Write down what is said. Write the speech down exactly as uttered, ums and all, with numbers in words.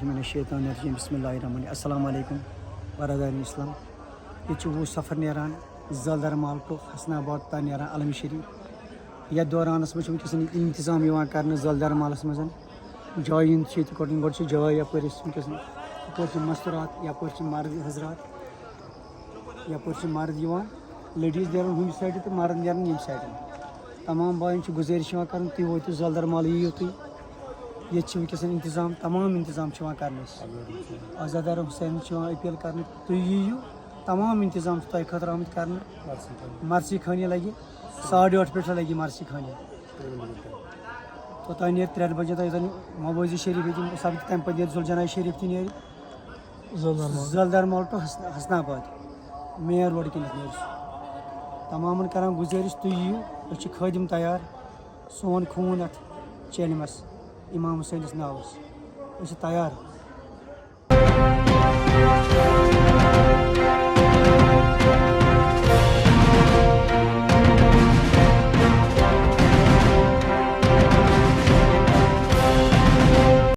من الشیطان الرجیم، بسم اللہ الرحمن الرحیم۔ السلام علیکم برادران اسلام۔ ییٚتہِ چھُ وُہ صفر نیران زٲلدر مال ٹُو حسن آباد تام نیران علم شریف۔ یتھ دورانس منٛز چھُ وٕنکیٚس انتظام یِوان کرنہٕ زٲلدر مالس منٛز۔ جایہِ ہُنٛد چھُ ییٚتہِ گۄڈٕ، گۄڈٕ چھِ جاے یپٲرۍ أسۍ وٕنکیٚس، یپٲرۍ چھِ مستورات، یپٲرۍ چھِ مرد حضرات، یپٲرۍ چھِ مرد یِوان، لیڈیٖز نیران ہُمہِ سایڈٕ تہٕ مرد نیران ییٚمہِ سایڈٕ۔ تمام باین چھِ گُزٲرِش یِوان کرنہٕ، تُہۍ وٲتِو زٲلدر مال، یِیِو تُہۍ۔ ییٚتہِ چھِ وٕنکیٚس انتظام، تمام انتظام چھِ یِوان کرنہٕ اَسہِ۔ عزادار حسین چھِ یِوان اپیل کرنہٕ، تُہۍ یِیِو، تمام انتظام چھِ تۄہہِ خٲطرٕ آمٕتۍ کرنہٕ۔ مرسی خٲنی لگہِ ساڑٕ ٲٹھ پٮ۪ٹھ لگہِ مرسی خٲنی۔ توٚتام نیرِ ترٛٮ۪ن بجن تام، یوٚتام مبوزی شریف ییٚتہِ سپدِ، تمہِ پتہٕ نیرِ ذوالجناح شریف تہِ نیرِ۔ زٲلدر مال۔ زٲلدر مال ٹُو حسن-، حسن آباد مین روڈ کِنتھ نیرِ سُہ۔ تمامن کران گُزٲرِش، تُہۍ یِیِو، أسۍ چھِ خٲدِم تیار۔ سون خوٗن اَتھ چیلمس امام حسینس ناوس۔ أسۍ چھِ تیار۔